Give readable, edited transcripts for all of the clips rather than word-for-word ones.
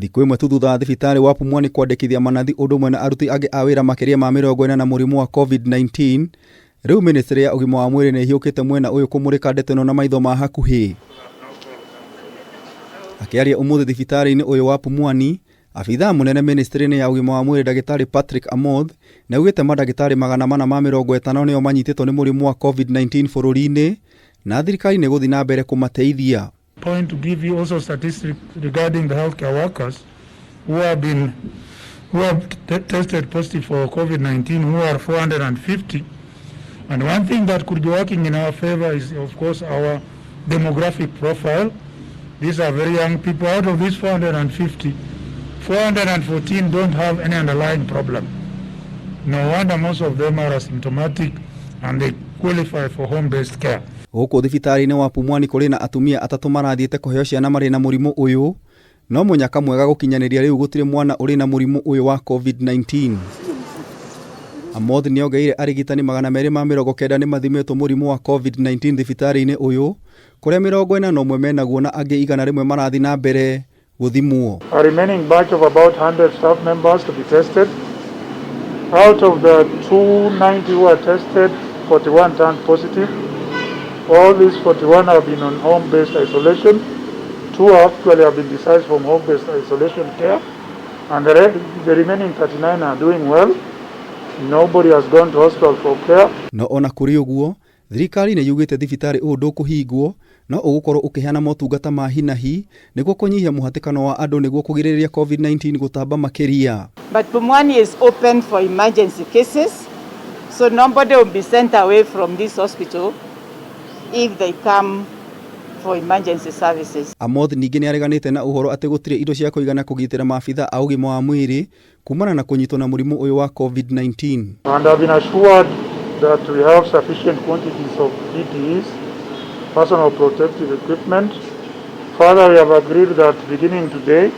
Thikũ ĩmwe tu thutha wa thibitarĩ wa Pumwani kwandĩkithia manathi ũndũ ũmwe na aruti angĩ a wĩra makĩria ma 40 na mũrimũ wa COVID-19, rĩu ministry ya ũgima wa mwĩrĩ nĩ ĩhiũkĩte mwena ũyũ kũmũrĩka ndeto ĩno na maitho ma hakuhĩ. Akĩaria ũmũthĩ thibitarĩ-inĩ ũyũ wa Pumwani, abithaa mũnene ministry-inĩ ya ũgima wa mwĩrĩ ndagĩtarĩ Patrick Amoth nĩ augĩte mandagĩtarĩ 450 nĩo manyitĩtwo nĩ mũrimũ wa COVID-19 bũrũri-inĩ na thirikari nĩ ĩgũthiĩ na mbere kũmateithia. Point to give you also statistics regarding the healthcare workers who have tested positive for COVID-19, who are 450. And one thing that could be working in our favor is, of course, our demographic profile. These are very young people. Out of these 450, 414 don't have any underlying problem. No wonder most of them are asymptomatic and they qualify for home-based care. Gũkũ thibitarĩ-inĩ wa Pumwani kũrĩ na atumia atatũ marathiĩte kũheo ciana marĩ na mũrimũ ũyũ, no mũnyaka mwega gũkinyanĩria rĩu gũtirĩ mwana ũrĩ na mũrimũ ũyũ wa COVID-19. Amoth nĩongereire arigitani 290 nĩ mathimĩtwo mũrimũ wa COVID-19 thibitarĩ-inĩ ũyũ, kũrĩa 41 menaguo na angĩ 100 marathiĩ na mbere gũthimwo. A remaining batch of about 100 staff members to be tested. Out of the 290 who are tested, 41 turned positive. All these 41 have been on home-based isolation. Two actually have been discharged from home-based isolation care, and the remaining 39 are doing well. Nobody has gone to hospital for care. No ona kũrĩ ũguo, thirikari nĩ yugĩte thibitarĩ ũyũ ndũkũhingwo, no ũgũkorwo ũkĩheana motungata ma hi na hi nĩguo kũnyihia mũhatĩkano wa andũ nĩguo kũgirĩrĩria COVID-19 gũtamba makĩria. But Pumwani is open for emergency cases, so nobody will be sent away from this hospital if they come for emergency services. Amoth ningĩ nĩ areganĩte na ũhoro atĩ gũtirĩ indo cia kũigana kũgitĩra maabitha a ũgima wa mwĩrĩ kumana na kũnyitwo na mũrimũ ũyũ wa COVID-19. And I've been assured that we have sufficient quantities of PPEs, personal protective equipment. Further, we have agreed that beginning today,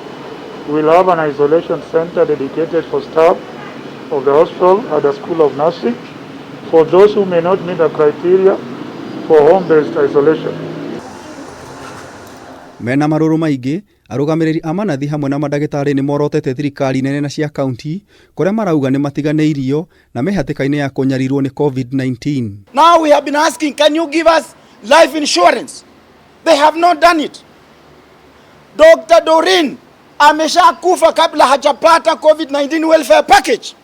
we will have an isolation center dedicated for staff of the hospital at the School of Nursing for those who may not meet the criteria for home-based isolation. Mena marũrũ maingĩ, arũgamĩrĩri a manathi hamwe na mandagĩtarĩ nĩ morotete thirikari nene na cia kaunti kũrĩa marauga nĩ matiganĩirio na me hatĩka-inĩ ya kũnyarirwo nĩ COVID-19. Now we have been asking, can you give us life insurance? They have not done it. Dr. Doreen ameshakufa kabla hajapata COVID-19 welfare package.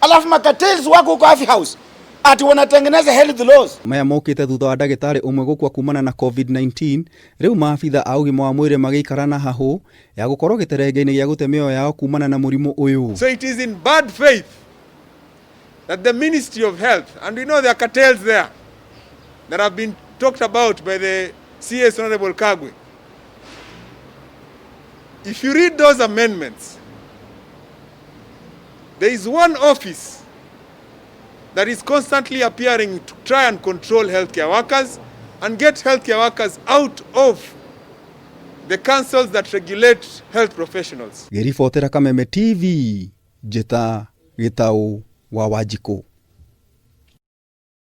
Alafu macartels wako huko Afya House ati wanatengeneza health laws. Maya mokĩte thutha wa ndagĩtarĩ ũmwe gũkua kumana na COVID-19. Rĩu maabitha a ũgima wa mwĩrĩ magĩikara na hahũ ya gũkorwo gĩterenge-inĩ gĩa gũte mĩoyo yao kumana na mũrimũ ũyũ. So it is in bad faith that the Ministry of Health, and we know there are cartels there that have been talked about by the CS Honorable Kagwe. If you read those amendments, there is one office that is constantly appearing to try and control healthcare workers and get healthcare workers out of the councils that regulate health professionals. Ngĩribotera Kameme TV, njĩta Gĩtaũ wa Wanjikũ.